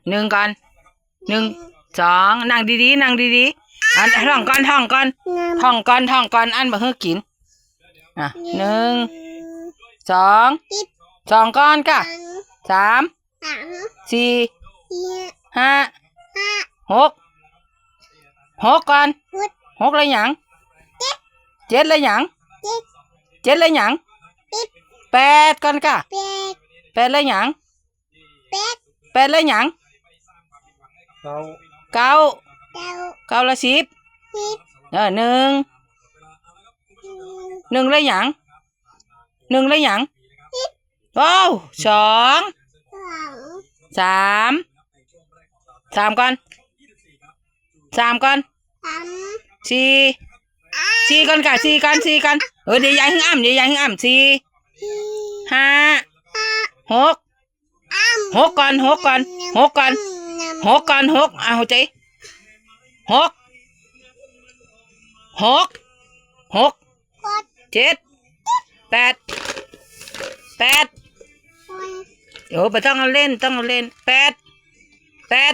ໜຶ່ງກ່ອນ ໜຶ່ງ ສອງ ນັ່ງດີໆ ນັ່ງດີໆ ອັນ ທ່ອງກ່ອນ ທ່ອງກ່ອນ ທ່ອງກ່ອນ ທ່ອງກ່ອນ ອັນບໍ່ຄືກິນ ອ່ະ ໜຶ່ງ ສອງ ສອງກ່ອນກະ ສາມ ສີ່ ຫ້າ ຫົກ ຫົກກ່ອນ ຫົກແລ້ວຫຍັງ ເຈັດແລ້ວຫຍັງ ເຈັດແລ້ວຫຍັງ ແປດກ່ອນກະ ແປດແລ້ວຫຍັງ ແປດແລ້ວຫຍັງ ເກົ້າ ເກົ້າແລ້ວສິບ ເອີ ໜຶ່ງ ໜຶ່ງແລ້ວຫຍັງ ໜຶ່ງແລ້ວຫຍັງ ວ້າວ ສອງ ສາມ ສາມກ່ອນ ສາມກ່ອນ ສີ່ ສີ່ກ່ອນກະ ສີ່ກ່ອນ ສີ່ກ່ອນ ເອີ ເດຍາຍຫຶງອຳ ເດຍາຍຫຶງອຳ ສີ່ ຫ້າ ຫົກ ຫົກກ່ອນ ຫົກກ່ອນ ຫົກກ່ອນ ຫົກກ່ອນ ຫົກ ເອົາໃຈ ຫົກ ຫົກ ຫົກ ເຈັດ ແປດ ແປດ ໂອ້ ບໍ່ຕ້ອງເອົາເຫຼັ້ນ ຕ້ອງເອົາເຫຼັ້ນ ແປດ ແປດ